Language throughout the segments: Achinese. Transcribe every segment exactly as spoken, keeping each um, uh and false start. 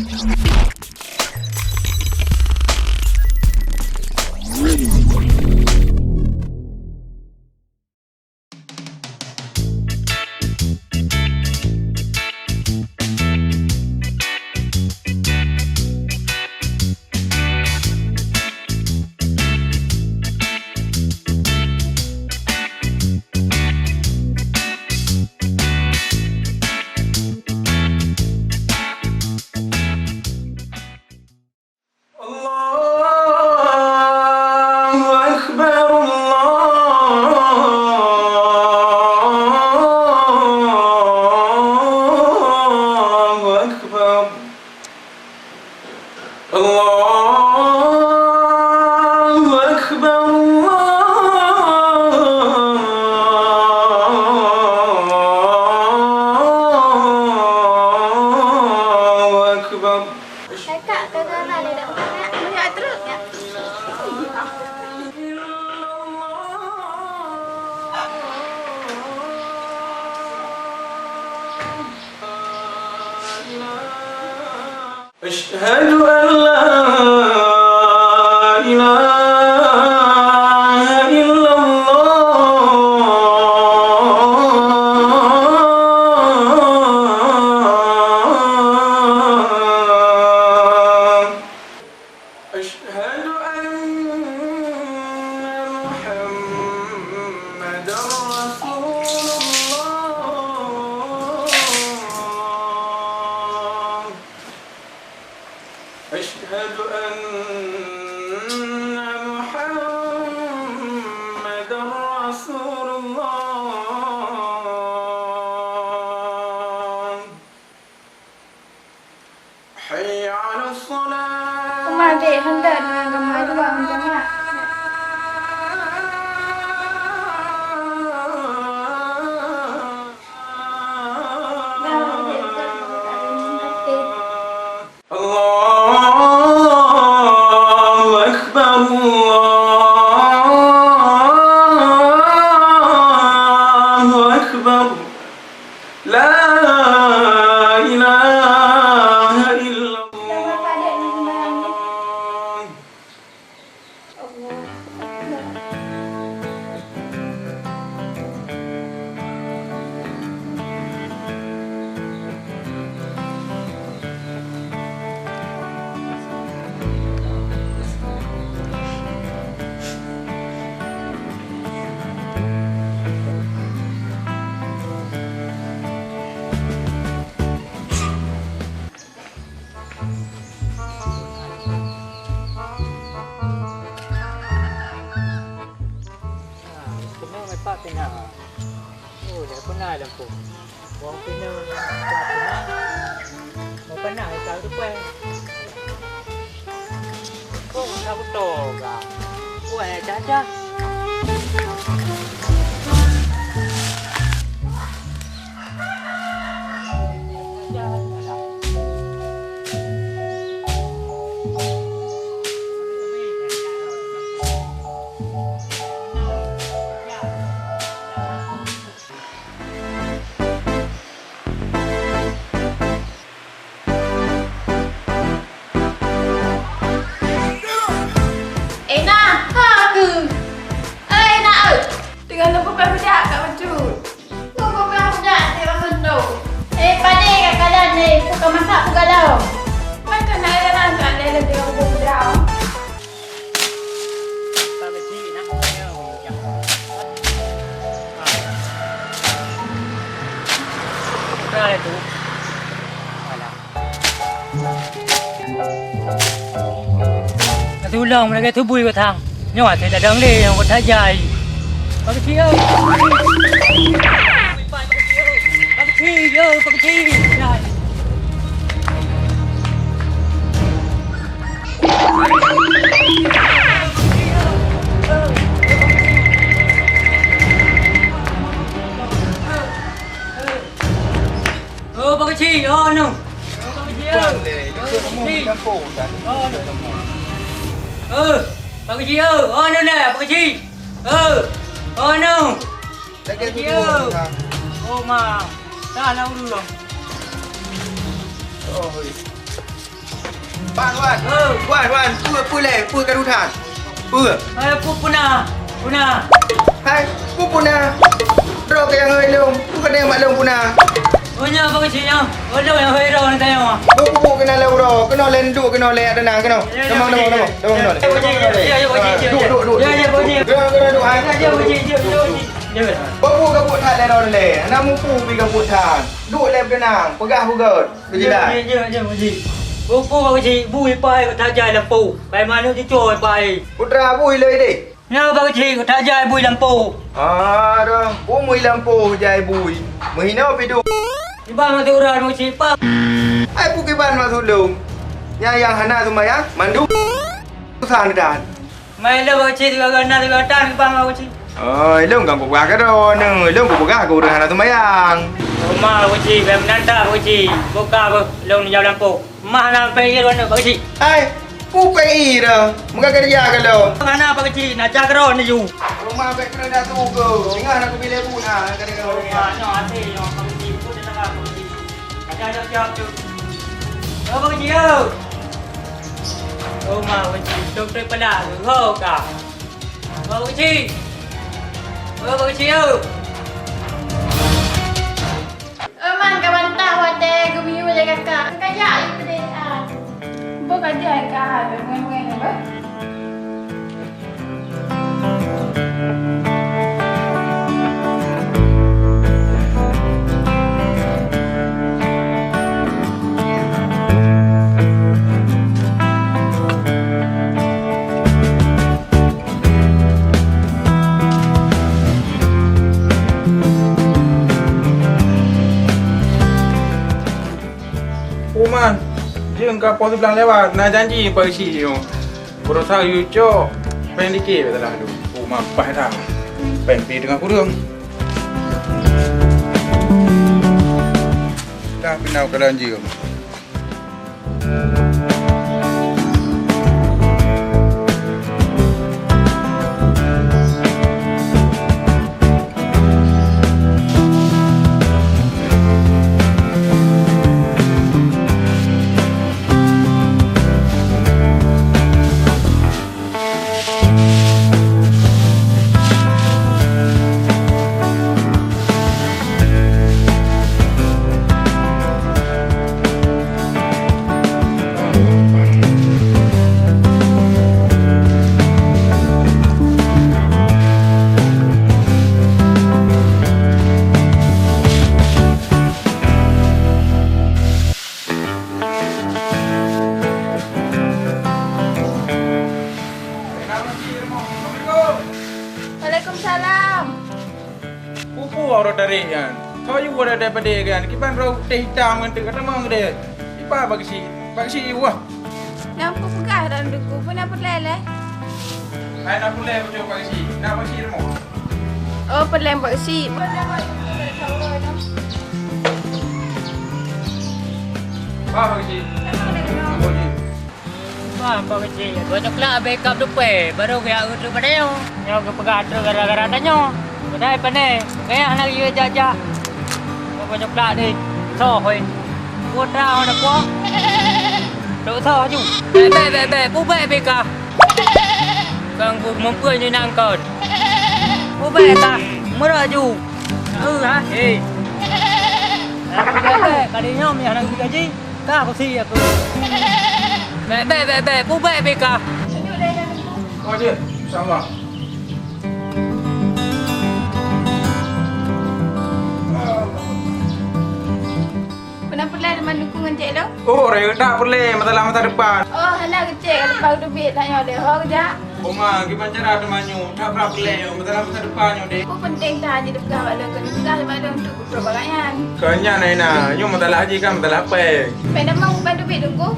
الله أكبر، الله أكبر، الله أكبر، الله أكبر. Hai, Kak, ka na lé dak? Banyak truk, ya. أشهد أن لا إله إلا الله. أشهد أن محمدا رسول الله. أشهد أن محمدا رسول الله. حي على الصلاة. Uma dek, hana deungon kamoe dua macam mana? Nah, dek, dek, dek, dek, dek. الله أكبر، الله أكبر. لا إله إلا الله. Teungoh meupat pina. Oh, dah pernah lampu. Wong pina, tak pernah. Mau pernah, tak lupa. Kok tak betul, kak? Buat caca. Eh, na, ha keuh. Eh, na, eh. Teungoh lôn peugah budak kat bacut. Lôn peugah budak di rumoh tu. Eh, padé kat kalan ni, peue ka masak peue galom. Macam na jalan kat dalam tengah budak. Ka tulông lagèe tubui ka thang. Nyoe até dadang lé nyang ka tajai. Pak Keuchik, yo. Pak Keuchik, yo, Pak Keuchik. Oh, Pak Keuchik, oh, anu. Oh, Pak Keuchik, oh. Oh, Pak Keuchik, oh. Oh, Pak Keuchik, oh. Oh, anu dah, Pak Keuchik. Oh, oh, anu. Pak Keuchik, oh. Oh, ma. Dah, nak urus dulu. Oh, hoi. Wan, Wan. Oh. Wan, Wan. Peue, peue lé? Peue ka duek that? Peue? Eh, peue puna? Puna. Hai, peue puna? Droe keuh nyang hôi lôn. Peue ka nibak lôn puna? Oh, nyoe Pak Cik nyoe. Oh, lôn nyang hôi droe nyoe. Peue, peue, peue keunoe lé uroe. Keunoe lé duek, keunoe lé, teunang, keunoe. Ya, ya, Teunang, Pak Cik. Teunang, teunang, teunang. Ya, ya, Pak Cik. Ah, duek, duek, duek. Ya, ya, Pak Cik. Keunoe, keunoe duek, ah. Ya, ya, Pak Cik. Ya, ya, Pak Cik. Ya. Peue, peue ka buet that lé droe lé? Hana muphom peue ka buet that. Duek lé teunang. Peugah peugöt. Jeuet, jeuet, jeuet, jeuet, Pak Cik. Peue-peue Pak Cik, bui pai ka tajai lam po. Pai manök jicoe pai. Putra bui lé deh. Nyoe Pak Cik, ka tajai bui lam po. Ah, dah. Peue mui lam po jai bui? Meuhinoe pidong. Kiban maksud uroe Pak Cik, Pak. Ai peue kiban maksud lôn? Nyan nyang hana seumayang, mandum susah neudan. Mai lôn Pak Cik, tiga gana tiga tan keu bang Pak Cik. Oh, ilôn kan kupeugah keudroe, ilôn kupeugah keu ureueng hana seumayang. Oma Pak Cik, bèk meunan that Pak Cik. Buka beuh, lôn neujaweueb lampôh. Mah na pèng ie droeneuh Pak Cik. Hai, peue pèng ie droe? Meuka keureuja keu lôn. Hana Pak Cik, na cak keudroe neujôh. Oma bèk keuneuk datu keu. Singoh na kubi leubeh na, ka deungoe. Oma, nyoe até nyoe Pak Cik, peue teuka Pak Cik. Ada siap-siap tu. Oh, Pak Cik, oh. Oh, ma, Pak Cik, dum trép pala, ho ka. Oh, Pak Cik. Oh, Pak Cik, oh. Oh, man, ka bantah watèe geumiyueb lé kakak. Kajak lé peudeh, ah. Boh ka jai ka hai, bengeng-bengeng, bah. Uman, jeueng ka poh siblaih lewat, na janji Pak Geuchik nyoe. Beurasa yue cok, péng dikit bak salah tu. Uma paih that. Péng pi teungoh kureueng. Dah pinau ka lanjeuem. Waalaikumsalam. Peue-peue uroe tarek nyan? Soe yue uroe daripada nyan? Kiban droe teuh itam ngon teuh ka tamong deh. Iba Pak Geuchik, Pak Geuchik yue wah. Nyang peue peugah dan duku, peue na peureulèe lé? Hai na peureulèe bacut Pak Geuchik, na Pak Geuchik rumoh. Oh, peureulèe Pak Geuchik. Bah, Pak Geuchik. Bah, Pak Geuchik. Bah, coklat habéh kap dupe, baru geujak uteuk padé nyoe. Nyoe geupeugah treuk gara-gara tanyoe. Padahai pane, kayah na geuyue jak-jak. Bah, coklat deh. Soh, hoi. Putra, hana puang. Tok soh ju. Bèk, bèk, bèk, bèk. Pubèk pih kah. Kang bu meupeue nyoe nang kon. Pubèk kah. Meurok ju. Hei, ha? Hei. Kali nyoe meuhana gaji, ka kusi aku. Bèk, bèk, bèk, bèk, pubèk pih kah. Oh, jeuet. Insya Allah. Peue na peureulèe teuma dukung ngon cek lôn? Oh, rayeuk that peureulèe, masalah masa depan. Oh, hana keuh cek, leupah teubiet tanyoe lé ho geujak. Oma, kiban cara teuma nyoe, that peureulèe, masalah masa depan nyoe deh. Peue peunteng that jipeugah bak lôn, keu jipeugah bak lôn untuk geutrok bak nyan. Kon nyan Aina, nyoe masalah jih kan masalah péng. Péng tamong ban teubiet teungku.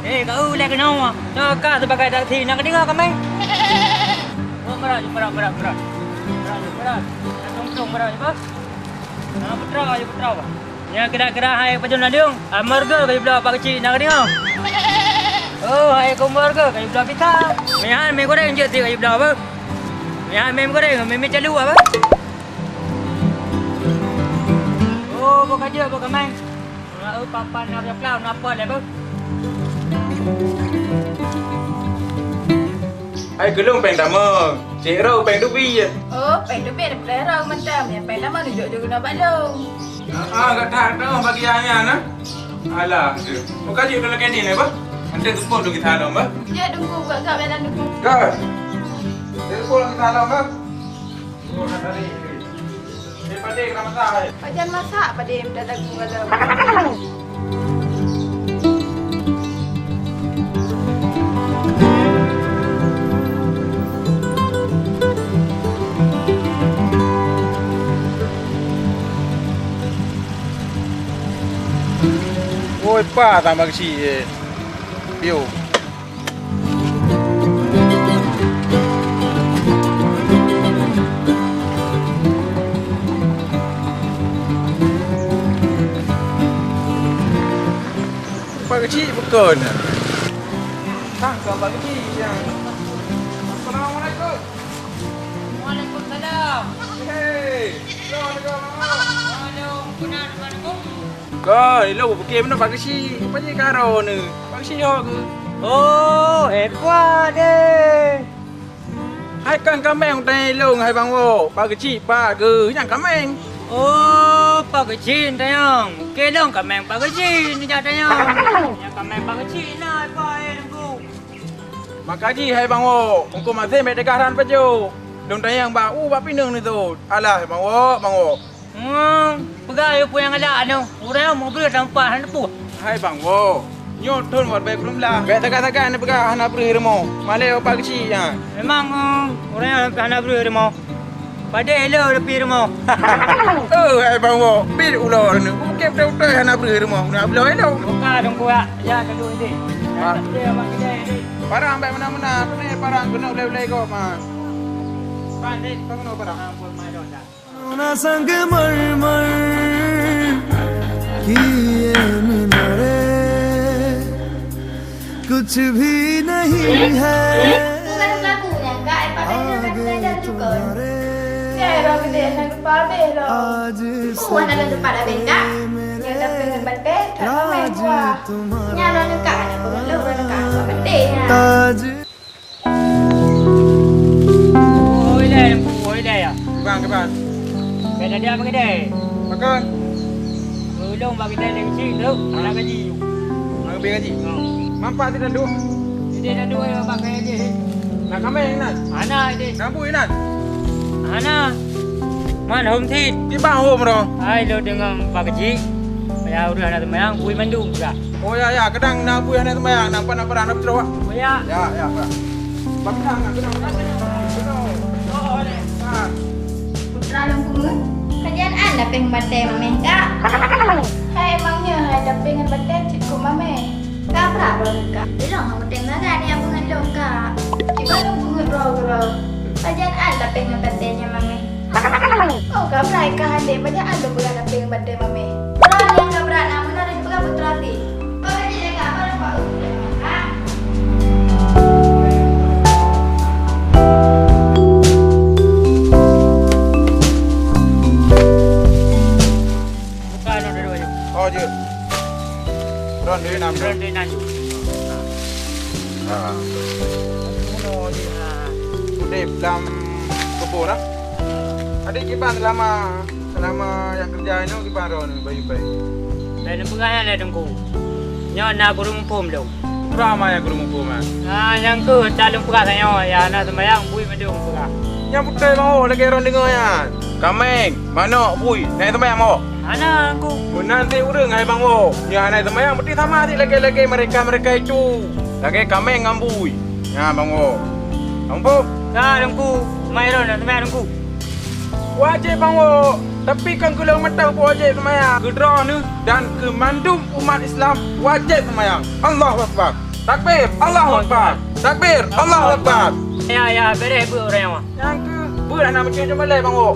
Eh, kau lé keunoe. Nyoe ka sebagai saksi, nak deungoe kami. Oh, berat, berat, berat, berat. Berat, berat. Nak tong-tong berat, apa? Nah, putra, ya putra, bah. Nyang kira-kira hai pajoh ladeueng, hamburger kayu bloe Pak Geuchik na ka deungoe. Oh, hai hamburger kayu bloe pita. Meuhan mi goreng jeuet ti kayu bloe apa? Meuhan mi goreng, mi, mi calu apa? Oh, bukan jeuet, bukan main. Nah, oh, papan na coklat, na apa lé, bah? Hai keu lôn péng tamong, cit rot péng teubiet. Oh, péng teubiet dipeureulèe rot mantong, nyang péng tamong neujok-jok keunoe bak lôn. Ah, ah, gata troh bagi ayah na. Alah, tu. Buka jih udah lagi ni, bah. Nanti teumpok lagi salom, bah. Ya, tunggu, buka kau dalam tunggu. Dah. Nanti teumpok lagi salom, bah. Tunggu, nak tarik. Dia padé kena masak, eh. Pajan masak, padé minta lagu malam. Oi, pa sama kecil, eh. Piu. Pak Keuchik bukon. Tang keu Pak Keuchik, ya. Assalamualaikum. Waalaikumsalam. Hei, assalamualaikum. Waalaikumsalam. Kon, ilôn bukon meunan Pak Keuchik. Apa jih karo ni? Pak Keuchik ho ke? Oh, eh, kuat deh. Hai kan kaméng tanyong ilôn, hai Bang Wok. Pak Keuchik pat keuh, nyan kaméng. Oh, Pak Keuchik tanyong. Keu lôn kaméng Pak Keuchik, nijak tanyong. Nyan kaméng Pak Keuchik na, hai Pak, eh, Teungku. Maka jih, hai Bang Wok, Teungku Mazem bèk teugahan pajoh. Lôn tanyong bak u bak pineung neutôt. Alah, Bang Wok, Bang Wok. Hmm, peugah yue peue nyang galak nyoe. Ureueng nyoe meubreuk tampat hana teupeu. Hai Bang Wo, nyoe thon watèe bèe keuneuk blah. Bèk sagai-sagai neupeugah hana breuh rumoh. Malèe Pak Keuchik nyan. Memang, eh, ureueng nyoe hana breuh rumoh. Padé ilôn leupie rumoh. Eh, hai Bang Wo, bit ulo nyoe. Bukon beutôi-beutôi hana breuh rumoh. Hana breuh ilôn. Buka dong kuat. Ya, dulu ini. Pak. Dia mak kedai ni. Parang bèk meunan-meunan. Keuneuk parang keuneuk ulèe-ulèe gob, Man. Pan, ni, pan keuneuk parang. Ampun, mai dong dah. सोना संगमरमर की ये मीनारे कुछ भी नहीं है। Bukan lagu nyan, Kak. Eh, pakai nyan, Kak, belajar juga. Nyan, orang gede, nyan, kepala habis lah. आज Oh, hana lôn teumpat habéh, Kak. Nyang dapeuet ngon batèe, that ramé buah. Nyan lôn, Kak, hana peureuloh lôn, Kak, buah batèe nyan. Oh, ilèe, oh, ilèe ya. Kiban, kiban. Bèk tadi apa kedai? Pakon? Ulôn bak kedai lé keuchik tu, hana gaji. Hana gaji? Oh. Mampat tidak tu? Tidak ada dua yang pakai aja. Nak kaméng inan? Hana, deh. Nak bui inan? Hana. Man hom thit. Kiban hom ro? Hai, lo deungon Pak Keuchik. Payah ureueng hana seumayang, bui mandum dah. Oh ya, ya, kadang na bui hana seumayang, na pan na parah na putroe. Oh ya. Ya, ya, Pak. Bak kadang, kadang. Oh, oh, deh. Ha. Putra lôn pungeut, pajan an dapéng batèe mamèh, Kak? Hai, emang nyoe hai dapéng ngon batèe cit keu mamèh. Ka brat droeneuh, Kak. Ilôn hana teumaga ni abu ngon lôn, Kak. Kiban lôn pungeut droe-droe. Pajan an dapéng ngon batèe nyan mamèh. Oh, ka brat ka handék, pajan an lôn peugah dapéng ngon batèe mamèh. Droeneuh ka brat na meunan lôn peugah putra pih. Peugah jih lé, Kak, baru Pak U. Kak. Buka anu dulu aja. Oh, jeuet. Ron deh nam Ron deh. Deh nam. Ha. Bunoe jih. Ha. Udép lam keubo dah. Adik kiban selama, selama nyang keureuja inoe kiban droeneuh bayeue-bayeue. Lôn peugah nyan lé Teungku. Nyoe na gurèe muphom lôn. Peue ma nyang gurèe muphom nyan? Ah, nyang keuh ka lôn peugah tanyoe, ya na seumayang bui mandum peugah. Nyang beutôi mawöh lagèe droeneuh deungö nyan. Kaméng, manok, bui, na seumayang mawöh? Hana, Teungku. Meunan cit ureueng hai Bang Wo. Nyang hana seumayang berarti sama cit lagèe-lagèe mereka-mereka itu. Lagèe kaméng ngon bui. Nyan Bang Wo. Bang Pop. Ka, Teungku. Seumayang droeneuh, seumayang Teungku. Wajéb Bang Wo. Tapi kon keu lôn mantong peuwajéb seumayang. Keu droeneuh dan keu mandum umat Islam wajéb seumayang. Allahu Akbar. Takbir. Allahu Akbar. Takbir. Allahu Akbar. Ya, ya, beureh beuet ureueng nyan. Nyang keuh beuet hana meucue-cue malèe Bang Wo.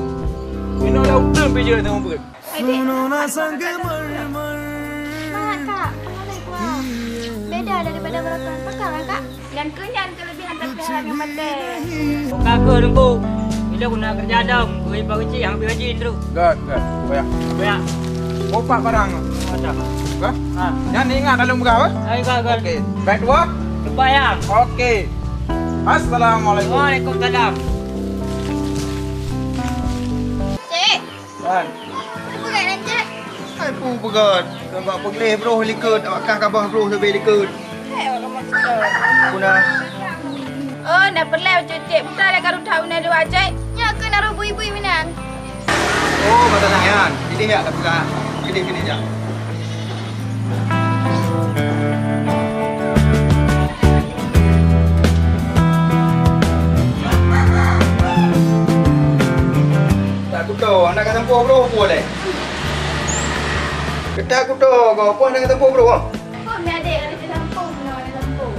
Inoe lam uteuen pih jeuet teuma beuet. Hai, Dek. Mak, Kak, malèe kuah. Beda daripada beurangkat pakar, Kak. Dan keu nyan keulebihan tapi haram nyang maté. Ka keuh Teungku. Bila guna keureuja lom, beri pageucik hang bri gaji terus. Gèt, gèt. Boyak. Boyak. Bopak barang. Ada. Bah? Ha. Nyan ingat dalam peugah, bah? Hai, bah, bah. Okey. Baik dua. Sembahyang. Okey. Assalamualaikum. Waalaikumsalam. Cik. Wan. Peugah nan, Cik. Hai, pu peugah. Sabab peugleh broh likot, awak kah kabah broh sabe likot. Hai, awak kamoe. Guna. Oh, na peureulèe, Cik. Buta lé karu that una dua, Cik. Nyoe keuh na roh bui-bui meunan. Oh, masa nyan. Jadi ya, tak peugah. Jadi, jadi, jak. Tak kuto, hana ka sampoe broh peue lé? Keuta kuto ko, peue hana ka sampoe broh? Oh, mi adek, ada sampoe, kena ada sampoe.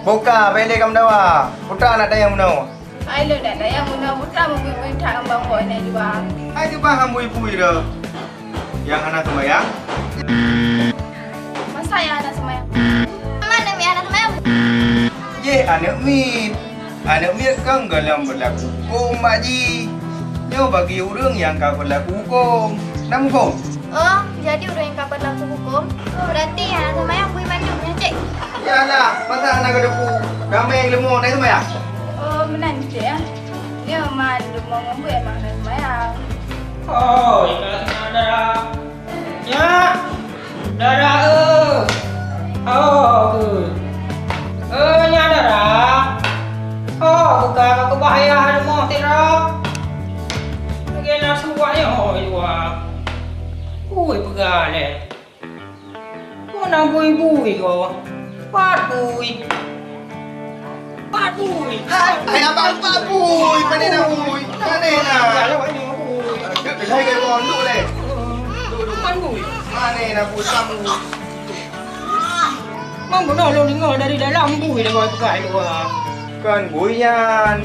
Buka, bèk lé kamoe dawa. Putra aneuk dayang meunoe. Ai lôn dak dayang meunoe, putra meubui-bui that ngon bang bok nyan jubah. Hai jubah ngon bui-bui dah. Nyang hana seumayang? Masa nyang hana seumayang? Mana mi hana seumayang? Jih aneuk miet. Aneuk miet kan gohlom beurlaku hukôm bak jih. Nyoe bagi ureueng nyang ka beurlaku hukôm. Na muphom? Oh, jadi ureueng nyang ka beurlaku hukôm? Oh, berarti hana seumayang bui mandum nyan, Cik? Yalah, masa hana geudepu? Damé leumo na seumayang? Oh, meunan, Cik, ya. Nyoe mandum ngon bui emang na seumayang. Oh, ingat, ingat, dah. Nyak! Dara, eh! Oh, eh! Eh, nyak Dara! Oh, buka ka keubah ayah rumoh, Tira! Lagèe na suwah nyoe, oh, i luwa. Ui, peugah lé. Kok na bui-bui, oh? Pat bui? Pat bui. Hai, hai, abang, pat bui. Pane na bui? Pane na? Hai, hai, hai, duek, duek. Pane na bui? Pat bui. Mang bunoe lôn deungoe dari dalam bui deungoe peugah luwa. Kon bui nyan.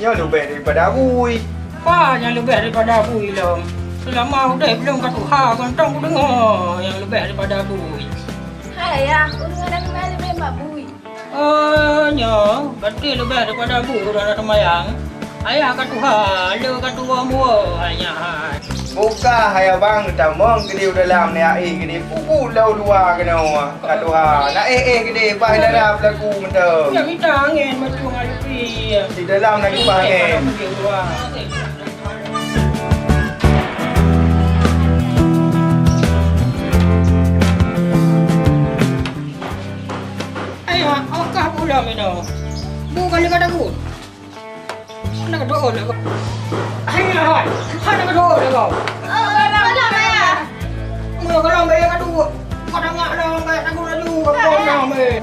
Nyoe leubeh daripada bui. Pat nyang leubeh daripada bui lom? Seulama udép lôn ka tuha, kon tông kudeungoe nyang leubeh daripada bui. Hai, Ayah, ureueng hana seumayang leubeh mat bui. Oh, nyoe, berarti leubeh daripada bui ureueng hana seumayang. Ayah ka tuha, le ka tuwoe muwoe, hai nyan hai. Buka hai abang, tamong keudéh u dalam, nyak éh keudéh, pupu lam luwa keunoe, ka tuha. Nyak éh, éh keudéh, bah lara beurlaku mantong. Nyak mita angén, meucung alupi. Di dalam na kipas angén. Hai, ha, oh, kah pula meunoe. Bu kali ka takut. Hana ka doa lé kau. Hai, hai, hana ka doa lé kau. Tolong, Ayah. Meunoe kalau bayar ka duek. Kau dah ngak dah, bayar takut laju. Kau dah ngak, meh.